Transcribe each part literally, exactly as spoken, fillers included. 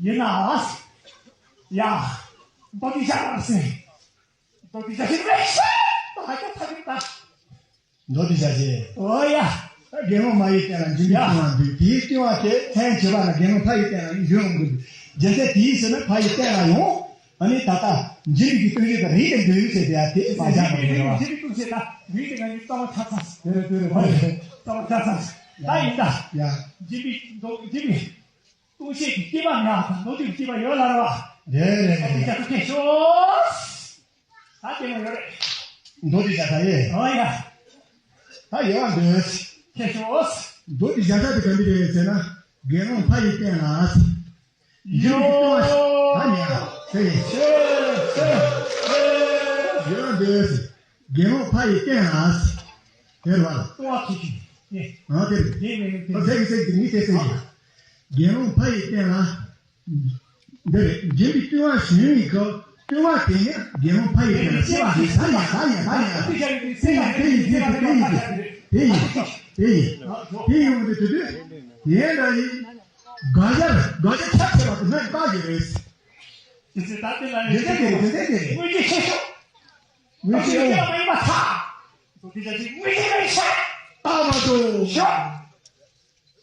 ཡིན་ན། ཡ། མདོ་སྡེ་བཞག་ཟེར། མདོ་སྡེ་བཞག་ཞིག་རེད་ཤག་ད་ཧ་ཅང་ཐག་རིང་ད། མདོ་སྡེ་བཞག་ཞིག་ཨོ་ཡ། ད་དགེ་སློང་མ་ཡི་སྟེང་ལ་འཇིགས་པའི་ལྟུང་བ་འདུས། དེའི་ལྟུང་བ་དེ་ལྷན་ཅིག་བྱེད་པ་ན་དགེ་སློང་ཕ་ཡི་སྟེང་ལ་ཡོང་དགོས། རྒྱུ་མཚན་དེའི་ཕྱིར་ན་ཕ་ཡི་སྟེང་ལ་ཡོང་། ཨ་ནི་ད་ལྟ་འཇིགས་པའི་སྟོང་ཉིད་དང་རིགས་དང་འབྲེལ་ཡོད་ཟེར་དེ་ཡ་དེ་མ་བཞག་ན་མི་རེད་བ། འཇིགས་པའི་སྟོང་ཉིད་དང་རིགས་དེ་ང་གཉིས་རྩ་བ་ཆགས་ཚར། དེ་རེད་དེ་རེད་ཧོ་རེད། རྩ་བ་ཆགས་ཚར། ད་ཡིན་ད། ཡ། འཇིགས་པའི་སྟོང་འཇིགས་པའི་སྟོང་ཉིད་ཀྱི་སྐྱེས་པ་མེད་པ་དང་མདོ་སྡེ་སྐྱེས་པ་ཡོད་ལ་རེད་བ། རེད་རེད་རེད། ཨ་ནི་རྒྱ་མཚོ་ཁྱེད་ཤོག་ད་དེ་མ་ཡོད་རེད། མདོ་སྡེ་བཞག་ད་ཡེ། ཨོ་ཡ། ད་ཡོད་བ་འདོད། ཁྱེད་ཤོག་མདོ་སྡེ་བཞག་ད་དེ་ག་འདི་རེད་ཟེར་ན། དགེ་སློང་ཕ་ཡི་སྟེང་ལ། ཡོ། ད་ཉལ་ཟེར་ཡིན། ཡོད་འདོད། དགེ་སློང་ཕ་ཡི་སྟེང་ལ། དེར་བ། ལྟོ་བ་ཁྱེད་ཤོག་ཨ་དེ་རེད། དེ་མིན་དེ། ཨ་ཟེར་གི་ཟེར་གི་མི་དེ་ཟེར་གི་དགེ་སློང་ཕ་ཡི་སྟེང་ལ། འདི་རེད། འཇིགས་པའི་ལྟུང་བ་བྱུང་བའི་སྐབས་ལྟུང་བ་དེ་ཡང་དགེ་སློང་ཕ་ཡི་སྟེང་ལ་སྐྱེ་བ་རེད། ད་ཡང་ད་ཡང་ད་ཡང་དེ་ཡིན་དེ་ཡིན་དེ་ཡིན་དེ་ཡིན་དེ་ཡིན་དེ་ཡིན་དེ་ཡིན། དེ་ཡོང་དུས་དེ་དུས་ཡན་ལ་ཡིན། དགག་བྱ་དགག་བྱ་ཁྱབ་ཆེ་བ་དེ་སྣོད་བཀག་གི་རེད། དེ་ཚེ་ད་དེ་ལ་རེད་དེ་རེད་དེ་རེད། དངོས་གཞི་ཆེ་ཤོས། དངོས་གཞི་ཨོ། དངོས་གཞི་མ་ཡིན་པ་ཐག་དེ་ཚེ་དངོས་གཞི་མ་ཡིན་ཤ། ད་མ་གཏོགས། ཤ།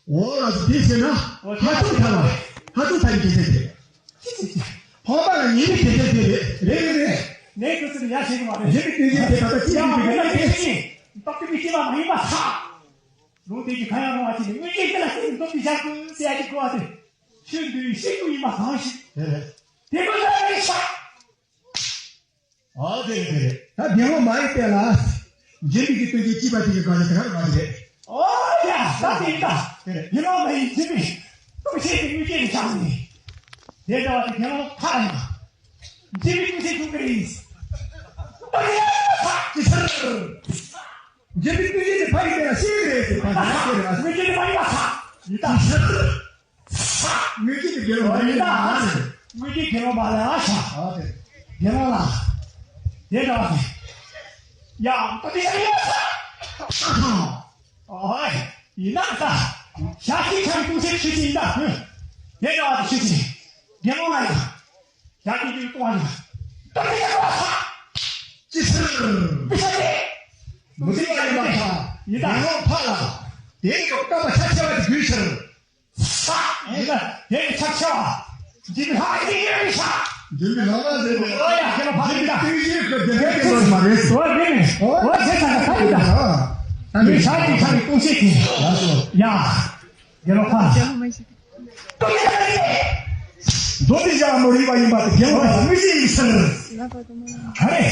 འོ་ལགས་སོ། དེ་བྱས་ན་ཧ་ཅང་ཐལ་བ། ཧ་ཅང་ཐལ་བའི་རྒྱུ་མཚན་དེ། ཅི་ཅི་ཅི། འཕགས་པ་ལ་ཉེས་པའི་རྒྱུ་མཚན་དེ་རེད། རེད་རེད་རེད། ངས་ཁྱོད་ཚོ་ལ་ཡ་བྱེད་ཀྱི་མ་རེད། ཉེས་པའི་རྒྱུ་མཚན་དེ་ད་ལྟ་ཅི་ཡང་མེད་པའི་རྒྱུ་མཚན་དེ། རྟོག་གེ་མི་སྐྱེ་བ་མ་ཡིན་པ་ཐག་ལུང་དེ་གི་ཁ་ཡང་རུང་བ་ཅི་ནས་དངོས་གཞི་དེ་ལ་བརྟེན་ནས་རྟོག་གེ་བཞག་དགོས་ཟེར་ཡ་ཅིག་གོ་བ་དེ། ཆོས་འདུལ་བའི་ཤེས་རྒྱུ་ཡིན་པ་གང་ཞིག་དེ་རེད། དེ་ཀུན་ལ་རེད་ཤག་ཨ་དེ་རེད་དེ་རེད། ད་དགེ་སློང་མ་ཡི་སྟེང་ལ། འཇིགས་པའི་སྟོང་ཉིད་སྐྱེས་པ་དེ་གི་དགག་བྱ་དེ་ག་རེ་མ་དེ་རེད། ཨོ་ཡ། ད་དེ་ཡིན་ད། དེ་རེད། དགེ་སློང་མ་ཡི་འཇིགས་པའི་སྟོང་ཉིད་དེ་དངོས་གཞི་རེད་བཞག་ནས། དེ་འདྲ་བ་དེ་དགེ་སློང་ཁ་ལ་ཡིན། འཇིགས་པའི་སྟོང་ཉིད་བྱུང་གི་རེད། ཨོ་ཡ། ད་ཅི་ཕྱིར། འཇིགས་པའི་སྟོང་ཉིད་དེ་ཕ་ཡི་སྟེང་ལ་སྐྱེས་ཀྱི་རེད་ཟེར་བ་ན་དེ་རེད་བ། དངོས་གཞི་དེ་མ་ཡིན་པ་ཐག་ཡིན་ད། ཅི་ཕྱིར། དངོས་གཞི་དེ་དགེ་སློང་མ་ཡིན་ན། དངོས་གཞི་དགེ་སློང་མ་ལ་ཨ་ཤ། ཨ་དེ། དགེ་སློང་ལ། དེ་འདྲ་བ་དེ། ཡ། ད་དེ་ཡ་ཡ་ཤ། ཨོ་ཡ། ཡིན་ན་ད། ཞག་གཅིག་ཆང་ཏུང་སེ་ཁྲི་ཅིག་ཡིན་ད། དེ་འདྲ་བ་དེ་ཁྲི་ཅིག་དགེ་སློང་ལ་ཡ། ཞག་གཅིག་ཅིག་ཏུང་བ་ཡིན། ད་དེ་ཡ་ཡ་ཤ། ཅི་ཕྱིར། མི་ཤ་དེ། མི་ཤ་ཡིན་པ་ཤ། ཡིན་ད། དགེ་སློང་ཕ་ལ། དེ་ཡི་སྐབས་པ་ཆ་ཆེ་བ་དེ་དགོས་ཕྱིར། ཡིན་ན་དེ་ཡི་ཆ་ཆེ་བ། འཇིགས་པའི་ལྷ་ཡི་ཡོད་ཤ། འཇིགས་པའི་ལྷ་མ་ཟེར་ཏེ། ཨོ་ཡ། དགེ་སློང་ཕ་ཡིན་ད། འཇིགས་པའི་ལྷ་ཡི་ཡོད་མ་རེད། ཨོ་དེ་ནི། ཨོ་དེ་ས་ན་ས་ཡིན་ད། ཨ་ནི་ཤ་དེ་ཤ་ཡི་ཏུང་སེ་གི། ཡ། དགེ་སློང་ཕ། མདོ་སྡེ་བཞག་མོ་རིག་པ་ཡིན་པ་དེ་དགེ་སློང་ཕ་ལ་དངོས་གཞི་ཡིན་ཕྱིར། ག་རེ།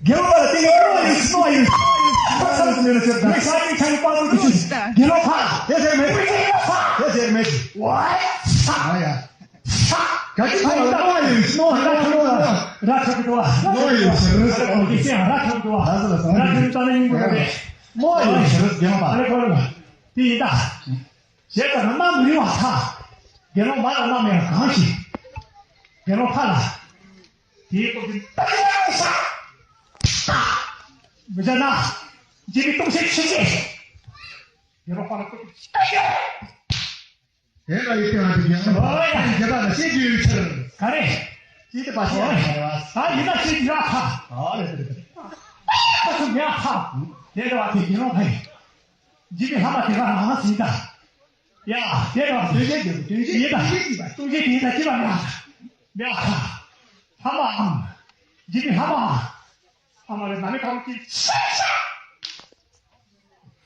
དགེ་སློང་ཕ་ལ་དེ་ཡོད་རེད་ཡིན་སྣང་བ་ཡིན། ཁ་ཚ་ལ་དེ་ལ་ཆེར་དང་། ཤ་དེ་ཤ་ཡི་པ་ལུ་དེ་ཆུ། དགེ་སློང་ཕ། དེ་ཟེར་མེད། དེ་ཟེར་མེད། ཝའི། ཤ། ཨ་ཡ། ཤ། ག་ཅི་ཐོག་ལ་སྣང་བ་ཡིན་སྣང་བ་སྣང་བ་སྣང་བ། ར་ཁྲ་གི་འགྲོ་བ། སྣང་བ་ཡིན་ཕྱིར། ར་ཁྲ་གི་འགྲོ་བ། ར་ཁྲ་གི་འགྲོ་བ། ར་ཁྲ་གི་འགྲོ་བ། སྣང་བ་ཡིན་ཕྱིར་དགེ་སློང་ཕ། དེ་ཡིན་ད། བྱས་ཙང་ན་མ་མི་རིང་བ་ཐག་དགེ་སློང་མ་ལ་མནའ་མེད་པ་གང་ཞིག་དགེ་སློང་ཕ་ལ། དེའི་སྟོབས་ཀྱིས་ད་ཡ་ས། མི་བྱ་ན། འཇིགས་པའི་སྟོང་ཉིད་ཆེ་ཆེ། དགེ་སློང་ཕ་ལ་སྟོབས་ཀྱིས་ད་ཡ། དེ་ལ་ཡིད་བརྟན་པ་དེ་ཡང་ཨོ་ཡ། དེ་རྒྱ་དག་ལ་ཤེས་རྒྱུ་ཡོད་ཕྱིར། ག་རེ། ཅི་སྟེ་པ་ཤེས་ཨོ་ཡ། ཡ་ད་ཡིན་ན་ཤེས་རྒྱུ་ཡ་ཁ། ཨ་རེ་རེ་རེ། ད་སུ་མེད་ཁ། དེ་འདྲ་བ་དེ་དགེ་སློང་ཕ་ཡིན། འཇིགས་པའི་ལྷ་མ་དེ་ག་མ་མ་ཟིན་ད། ཡ། དེ་ར། དོན་བྱེད་དགེ་སློང་དོན་བྱེད་ཡིན་ད། དོན་བྱེད་ཡིན་ད་ཅི་ལ་མེད་ཨ། མེད་ཨ། ལྷ་མའམ། འཇིགས་པའི་ལྷ་མ། ཨ་མ་རེ་ན་མེ་ཁ་རུ་ཅི་ཤ་ཤ།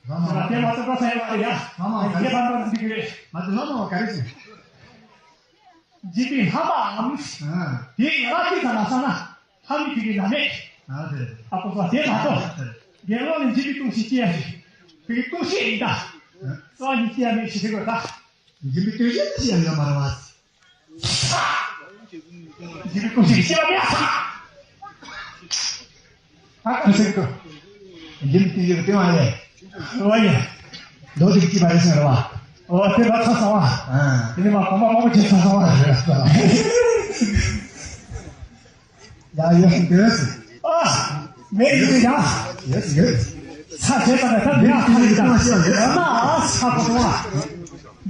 ལྷ་མ་ལ་དེ་མ་ཐུབ་པ་ས་ཡ་བ་རེ་ཡ། ལྷ་མ་ག་རེ། དེ་མ་ཐུབ་པ་འདི་གི་རེད། མ་ཐུབ་ལྷ་མ་ག་རེ་ཟེར། འཇིགས་པའི་ལྷ་མའམ། ཨ། དེ་ཡ་ལ་ཅི་ཙམ་ལ་ས་ན། ལྷ་མི་དེ་གི་ན་མེད། ཨ་དེ། ཨ་ཁོ་ཚོ་དེ་མ་གཏོགས། དགེ་སློང་ནི་འཇིགས་པའི་ལྟུང་བྱེད་ཅི་ཡ་ཞིག་དེ་གི་ལྟུང་བྱེད་ཡིན་ད། རྩ་བ་ཉིད་ཅི་ཡ་མེད་ཞིག་དེ་གོ་ད། འཇིགས་པའི་ལྟུང་བྱེད་ཅི་ཡ་ཡོད་མ་རེད་བ། འཇིགས་པའི་ལྟུང་བྱེད་ཅི་ཡ་མེད་ས། ཨ་ཁོ་ཚོ་གི། འཇིགས་པའི་ལྟུང་བྱེད་ཀྱི་ལྟུང་བ་ལས། འོ་ཡ། མདོ་དེ་གི་ཅི་བ་རེད་ཟེར་བ། འོ་དེ་ལ་ཚ་ས་བ། ཨ། དེ་ནི་མ་གོམ་པ་མང་པོ་བྱེད་ཚ་ས་བ། ཡ་ཡོད་འདོད། ཨ། མེད་ཡོད་ཡ། ཡོད་ཡོད། ཚ་བྱེད་པ་ལ་ད་མེད་ཨ་ཚ་ཡོད་ད། ཡོད་ན་ཨ་ཚ་པོ་བ།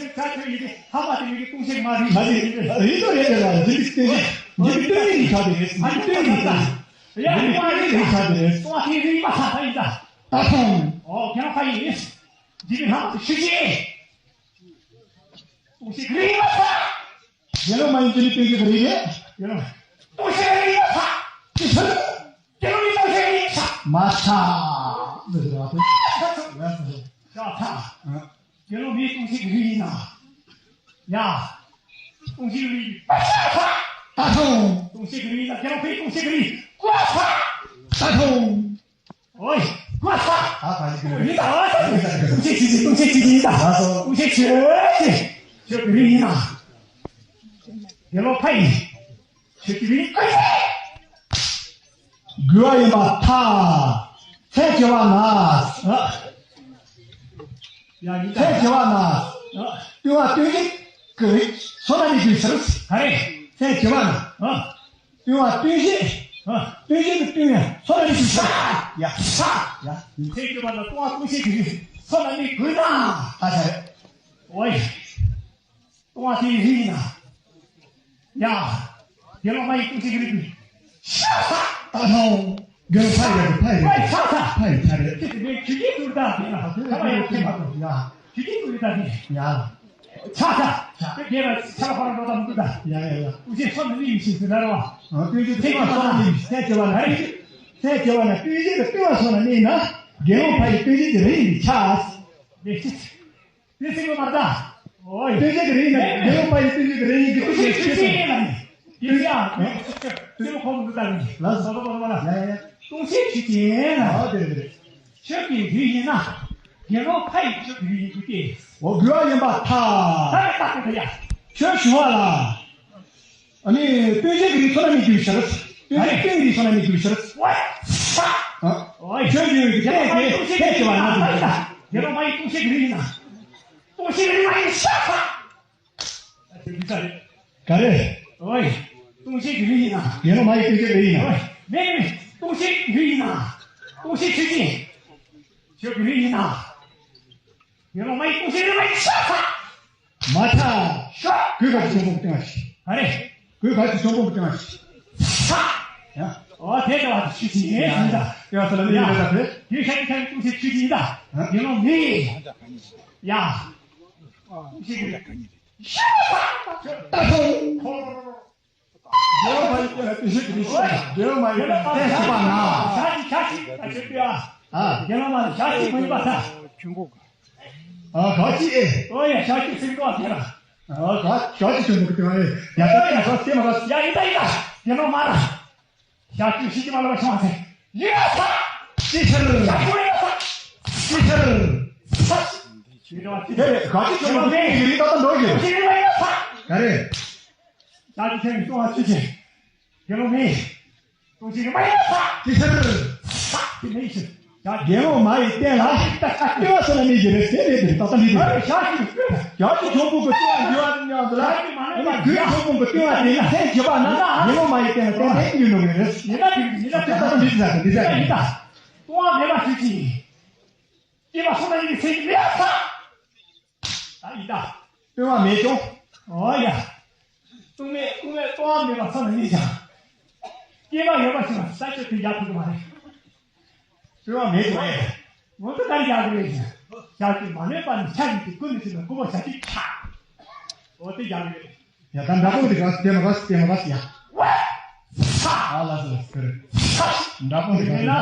ཆ་ཆོད་ཡིན་ཏེ་ཧ་མ་དེ་མི་གི་ལྟུང་བཤད་མ་རེད། ད་ནི་རེད་དོ་རེད་དེ་ལ་འདི་ནི་ལྟུང་བཤད་འདི་ནི་ལྟུང་བའི་རིགས་ཆགས་ཏེ་རེད། འདི་ལྟུང་བའི་རིགས་ཆགས། ཡ་ལྟུང་བའི་རིགས་ཆགས་ཏེ་རེད། ལྟུང་བ་དེ་རིགས་མ་ཚང་ད་ཡིན་ད། ད་ཐོང་། ཨོ་རྒན་ལགས་ཕ་ཡིན། འདི་གི་ལྷག་ཏུ་ཤི་ཤི། ལྟུང་བཤད་རིགས་མ་ཚང་། དགེ་སློང་མ་ཡིན་དེ་ནི་ལྟུང་བཤད་རིགས་རེད། དགེ་སློང་ལྟུང་བཤད་རིགས་མ་ཚང་། ཅི་ཕྱིར། དགེ་སློང་མི་ལྟུང་བཤད་རིགས་ཚང་མ་ཚང་། འདི་རེད་བ། ཤ་ཚང་། དགེ་སློང་མི་ལྟུང་བཤད་རིགས་ཡིན་ན། ཡ། ལྟུང་བཤད་རིགས་པ་ཤ་ཚང་། ད་ཐོང་། ལྟུང་བཤད་རིགས་ཡིན་ན་དགེ་སློང་ཕའི་ལྟུང་བཤད་རིགས་ཀོ་ཚང་། ད་ཐོང་། ཨོའི་ཀོ་ཚང་། ད་ག་ཡིན་ད། ལྟུང་བཤད་ཆོས་ཅན་ལྟུང་བཤད་ཆོས་ཅན་ཡིན་ད། ལྟུང་བཤད་ཆོས་ཅན་ཆོས་ཀྱི་རིགས་ཡིན་ན། དགེ་སློང་ཕ་ཡིན། ཆོས་ཀྱི་རིགས་ཀུན་ཤེས། དགོས་པ་ཡིན་པར་ཐལ། ཚེ་འཆི་བ་ན། ཡ་ཡིན་ད། ཚེ་འཆི་བ་ན། ལྟུང་བ་ལྟུང་བྱེད་ཀྱི་བསོད་ནམས་ནི་དགོས་ཕྱིར། ག་རེ། ཚེ་འཆི་བ་ན། ལྟུང་བ་ལྟུང་བྱེད། ལྟུང་བྱེད་ཀྱི་ལྟུང་བའི་བསོད་ནམས་ནི་དགོས་ཕྱིར། ཡ། ཡ། ཚེ་འཆི་བ་ན་ལྟུང་བ་ལྟུང་བྱེད་ཀྱི་བསོད་ནམས་ནི་དགོས་ན། ད་ཆ་རེད། ཨོའི། ལྟུང་བ་དེ་ཡིན་ན། ཡ། དགེ་སློང་མ་ཡི་ལྟུང་བཤད་ཀྱི་རིགས་ཀུན་ཤེས། ད་ཐོང་། དགེ་སློང་ཕ་ཡི་ཕ་ཡི་ཕ་ཡི་ཕ་ཡི་ཕ་ཡི་ཕ་རེད། ཁྱེད་ཀྱི་མིང་ཆུ་སྐྱེས་ཟུར་དང་དེ་ལ་ཁ་བ་ཡོད་ཁྱེད་མ་གཏོགས། ཡ། ཆུ་སྐྱེས་ཟུར་དང་དེ། ཡ། ཆ་ཆ། ཆ། དེ་དགེ་ལ་ཆ་ལ་ཕ་ར་འགྲོ་དང་མི་འདུག་ད། ཡ་ཡ་ཡ། ལྟུང་བཤད་སོགས་ནི་མི་ཡི་ཕྱིར་ཟེར་ན་རེད་བ། ལྟུང་བཤད་ལྟུང་བ་སོགས་ནི་མི་ཡི་ཕྱིར། ཚེ་འཆི་བ་ན་རེད། ཚེ་འཆི་བ་ན་ལྟུང་བཤད་ཀྱི་ལྟུང་བ་སོགས་ནི་མི་ཡིན་ན། དགེ་སློང་ཕ་ཡི་ལྟུང་བཤད་ཀྱི་རིགས་ཡིན་པས་ཁྱབ། དེ་སྲིད་པ་མ་རེད་ད། ཨོའི། ལྟུང་བཤད་ཀྱི་རིགས་ནི་དགེ་སློང་ཕ་ཡི་ལྟུང་བཤད་ཀྱི་རིགས་ཡིན་གྱི། ལྟུང་བཤད་ཆོས་ཅན་ཡིན་ལ་ནི། ལྟུང་བཤད་ཨ། ལྟུང་བཤད་ཁོང་དུ་བཏང་ནི། ལ་སོ་སོ་སོ་སོ་ལ། ཡ་ཡ་ཡ། ལྟུང་བཤད་ཆོས་ཅན་ཡིན་ལ། ཨོ་དེ་རེད། ཆོས་ཀྱི་རིགས་ཡིན་ན། དགེ་སློང་ཕ་ཡི་ཆོས་ཀྱི་རིགས་ཡིན་རྒྱུ་སྟེ། འོ་དགོས་པ་ཡིན་པར་ཐལ། ད་ལྟ་ལྟ་དགོས་ཡ། ཆོས་ཞུ་བ་ལ། ཨ་ནི་ལྟུང་བཤད་ཀྱི་རིགས་ཚོ་ན་མི་འགྱུར་ཕྱིར། ལྟུང་བཤད་ཀྱི་རིགས་ཚོ་ན་མི་འགྱུར་ཕྱིར། ཨོའི། ཆོས་ཀྱི་རིགས་ཀྱི་ལྟུང་བཤད་ཀྱི་རིགས་ཡིན་ན། ལྟུང་བཤད་ཀྱི་རིགས་ཡིན་ན། ལྟུང་བཤད་ཀྱི་རིགས་ཡིན་ན། ག་རེ། ཨོའི། ལྟུང་བཤད་ཀྱི་རིགས་ཡིན་ན། དགེ་སློང་མ་ཡི་ལྟུང་བཤད་རིགས་ཡིན་ན། ཨོའི། མེད་མེད། ལྟུང་བཤད་ཀྱི་རིགས་ཡིན་ན། ལྟུང་བཤད་ཆོས་ཅན། ཆོས་ཀྱི་རིགས་ཡིན་ན། དགེ་སློང་མ་ཡི་ལྟུང་བཤད་རིགས་མ་ཡིན་ཤ་ཚ། མ་ཚ། ཤ། གོས་ག་ཅི་ཆོམ་པོ་གི་སྟེང་ལ་ཞིག་ག་རེ། གོས་ག་ཅི་ཆོམ་པོ་གི་སྟེང་ལ་ཞིག་ཚ། ཡ། ཨོ་དེ་ལྟ་བ་དེ་ཆོས་ཅན་ཡིན་ད། ཡ་ས་ལ་ནི་ཡ་ཡིན་ད་དེ། དེ་ཤ་ཅི་ཁ་ཡི་ལྟུང་བཤད་ཆོས་ཅན་ཡིན་ད། ཡ། དགེ་སློང་མི། ཡ། ལྟུང་བཤད་ཀྱི་རིགས། ཤ་ཚ། ད་ཐོང་། དགེ་སློང་མ་ཡི་སྟེང་ལ་དགེ་སློང་མ་ཡི་སྟེང་ལ་ཚེ་འཆི་བ་ན། ཞག་གཅིག་ཞག་གཅིག་ད་ཆོས་པ། ཨ། དགེ་སློང་མ་ཞག་གཅིག་མ་ཡིན་པ་ད། ཨ་ཞག་གཅིག་ཨེ། ཨོ་ཡ་ཞག་གཅིག་ཚིག་འགྲོ་བ་དེ་ལ། ཨ་ཞག་ཞག་གཅིག་ཆོས་པ་གི་སྟེང་ལ་ཡ་ད་ཡ་ཞག་གཅིག་མ་ལ། ཡ་ཡིན་ད་ཡིན་ད། དགེ་སློང་མ་ལ། ཞག་གཅིག་ཤི་གི་མ་ལ་བ་ཤོང་ཚེ། ཡ་ད། ཅི་ཕྱིར། ཞག་གཅིག་ཡ་ད། ཅི་ཕྱིར། ས། ཡིན་ད་བ་ཅི་ཕྱིར། ཞག་གཅིག་ཆོས་པ་གི་སྟེང་ལ་ཡི་རིགས་ད་ད་འགྲོ་གི། ཅི་ཕྱིར་ཡ་ད། ག་རེ། ཞག་གཅིག་ཆོས་པའི་ལྟུང་བ་ཆོས་ཅན། དགེ་སློང་མི། ལྟུང་བཤད་རིགས་མ་ཡིན་ས། ཅི་ཕྱིར། ས་དེ་མི་ཤེས། དགེ་སློང་མ་ཡི་སྟེང་ལ་ལྟུང་བ་སོགས་ལ་མི་འགྱུར་རེད་ཟེར་རེད་དེ་ད་ལྟ་མི་འགྱུར། ཞག་གཅིག་ཞག་གཅིག་ཆོམ་པོ་གི་ལྟུང་བ་འགྱུར་བ་ཉམས་སུ་ལ། ཨ་ནི་གོས་ཆོམ་པོ་གི་ལྟུང་བ་དེ་ཡང་ཚེ་འཆི་བ་ན་དགེ་སློང་མ་ཡི་སྟེང་ལ་ལྟུང་བ་དེ་འགྱུར་ནོ་རེད། ཡིན་ན་དེ་ཡིན་ན་དེ་ད་ལྟ་མི་འགྱུར་ས་དེ་འདི་ཡིན་ད། ལྟུང་བ་མེད་པ་ཆོས་ཅན། སྐྱེས་པ་སོགས་ལ་ཡིན་ཚེ་མེད་ས། ད་ཡིན་ད། ལྟུང་བ་མེད་ཀྱང་། ཨོ་ཡ། ལྟུང་མེད་ལྟུང་མེད་ལྟུང་བ་མེད་པ་ཚོ་ལ་ཡིན་ཀྱང་། སྐྱེས་པ་ཡོད་པ་ཞིག་ལ་ས་ཆ་དེ་ཡག་ཐུབ་ཀྱི་མ་རེད། ལྟུང་བ་མེད་ཀྱང་ཨེ། ངོ་ཚ་ལྟར་ཡག་གི་རེད་ཀྱང་། ཞག་གཅིག་མ་ལོན་པ་ནི་ཆ་ཡིན་ཏེ་ཀུན་ནས་ཟིན་པའི་མགོ་བོ་ཞག་གཅིག་ཆག་ཨོ་དེ་ཡག་གི་རེད། ཡ་ད་འདྲ་པོ་འདི་ག་སྟེ་མ་ག་སྟེ་མ་ག་ཡ། ཝེ། ས། ཨ་ལ་སོ་སོ། ས། འདྲ་པོ་འདི་ག་ཡིན་ན།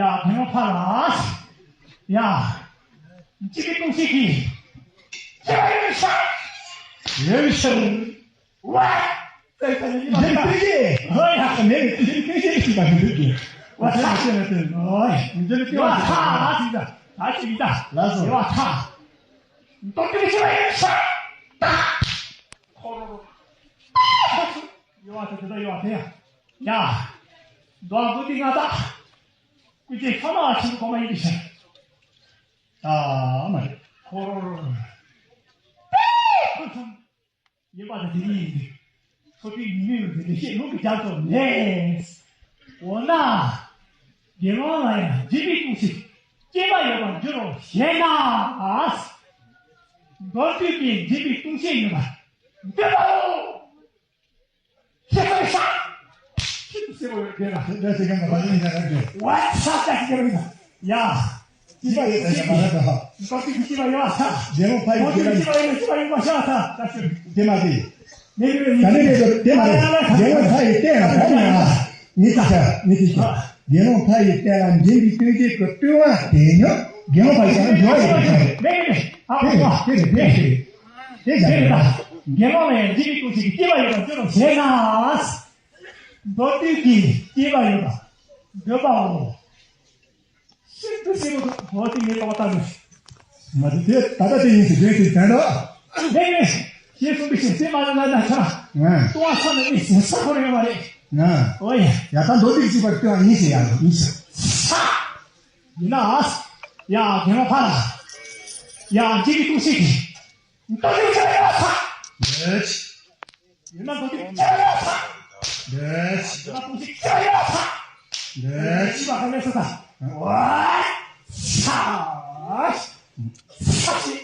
ཡ། དེ་མོ་ཕ་ལ། ཡ། འཇིགས་པའི་ལྟུང་བྱེད་ཀྱིས། ཅི་ལ་ཡོད་ཤག་ཡོད་ཤག་ཝ། ཏེ་ཏེ་ནི་མ་ཏེ་ཏེ་ཧོ་ཡ། ནེ་ཏེ་ཏེ་ཏེ་ཏེ་ཏེ་ཏེ་ཏེ། ཝ་ཐ་ཏེ་ཏེ་ཏེ། ཨོ་ཡ། འཇིགས་པའི་ལྟུང་བྱེད། ཡ་ཐ་ཏེ་ཏ་ཏ་ཅི་ཏ། ལགས་སོ། ཡ་ཐ། ཏོ་ཏེ་ཅི་ལ་ཡོད་ཤག་ཏ། ཁོ་རོ་རོ། ཡོ་བ་ཏེ་ཏེ་ཡོ་བ་ཏེ་ཡ། ཡ། འདོ་གུ་ཏི་ང་ཏ། ཀུན་མཁྱེན་ཕ་མ་ཆེན་པོ་གོང་མ་ཡིན་པའི་ཕྱིར། ཨ་མ་རེད། ཁོ་རོ་རོ། ཁོ་ཚང་། ཡིན་པ་དང་དེ་ཉིད་ཡིན་ཏེ། ཚོགས་དུས་ཉིན་མོའི་འདི་ལས་ཤེས་ལུགས་ཀྱི་རྒྱ་མཚོ་ལས། འོ་ན། དགེ་སློང་ལ་ཡང་འཇིགས་པའི་ལྟུང་བྱེད་སྐྱེས་པ་ཡོད་པར་འགྱུར་རོ་ཞེ་ན། མདོར་བསྡུས་ཀྱི་འཇིགས་པའི་ལྟུང་བྱེད་ཡོད་པར་འདོད་པའོ། ཁྱེད་ཚོས་ཤ། ཁྱེད་ཚོས་ཟེར་བ་ཡོད་དེ་ལ། ཁྱེད་ཚོས་ཟེར་མཁན་ལ་བ་ཡིན་ཟེར་ར་དེ། ཝ་ཤ་ཤ་ཤ་ཤ་ཡ། སྐྱེས་པ་ཡོད་ཟེར་མ་རེད་དོ། ཏོག་ཙམ་སྐྱེས་པ་ཡོད་ཤ། རྒྱལ་པོ་ཕ་ཡི་སྐྱེས་པ་ཡོད་ཤ། ཡོད་ཤ་ཤ་ཤ་ཤ། དེ་མ་རེད། མེད་མེད་མེད། ད་ནི་མེད་དོ་དེ་མ་རེད། རྒྱལ་པོ་ཕ་ཡི་སྟེང་ལ་ད་ནི་ཡ། མི་ཚེ་ཤ་མི་ཚེ་ཤ། རྒྱལ་པོ་ཕ་ཡི་སྟེང་ལ་འདྲེན་པའི་ལྟུང་བྱེད་ཀྱི་ལྟུང་བ་དེ་ཉོ། རྒྱལ་པོ་ཕ་ཡི་སྟེང་ལ་འགྱུར་བ་ཡོད་པའི་ཆ་རེད། མེད་མེད་མེད། ཨ་ཨ་དེ་རེད་དེ་རེད། དེ་ཡང་རེད། དགེ་སློང་ལ་ཡང་འཇིགས་པའི་ལྟུང་བྱེད་ཀྱིས་སྐྱེས་པ་ཡོད་པར་འགྱུར་རོ་ཞེ་ན། མདོར་བསྡུས་ཀྱི་སྐྱེས་པ་ཡོད་པར་འདོད་པའོ། ཤིན་ཏུ་ཟེར་བ་འོ་དེ་ངས་ལྟ་བ་ལྟ་ནས། མ་དེ་དེ་ད་ལྟ་དེ་ཡིན་ཟེར་དོན་དེ་དྲན་རོགས། ལེགས་ལེགས། ཞེས་གསུངས་པའི་ཕྱིར་ཏེ་མ་ལ་ན་ཆ། ལྟུང་བ་ས་ནས་ནི་ཟེར་ས་ཁོ་རང་ཡོད་མ་རེད། ཨོ་ཡ། ཡ་ད་མདོར་བསྡུས་ཀྱི་སྐྱེས་པ་ལྟུང་བ་ཡིན་ཟེར་ཡ་ཡིན་ཟེར། ས། ཡིན་ན། ཡ་དགེ་སློང་ཕ་ལ། ཡ་འཇིགས་པའི་ལྟུང་བྱེད་ཀྱིས། མདོར་བསྡུས་ཀྱི་ཡོད་ས། ཡོད། ཡོད་ན་མདོར་བསྡུས་ཀྱི་ཡོད་ས། ཡོད། ཡོད་ན་ལྟུང་བྱེད་ཀྱི་ཡོད་ས། ཡོད། ཅི་བ་ག་ལས་སོ་ད། ཝ། ས། ས་ཞེས།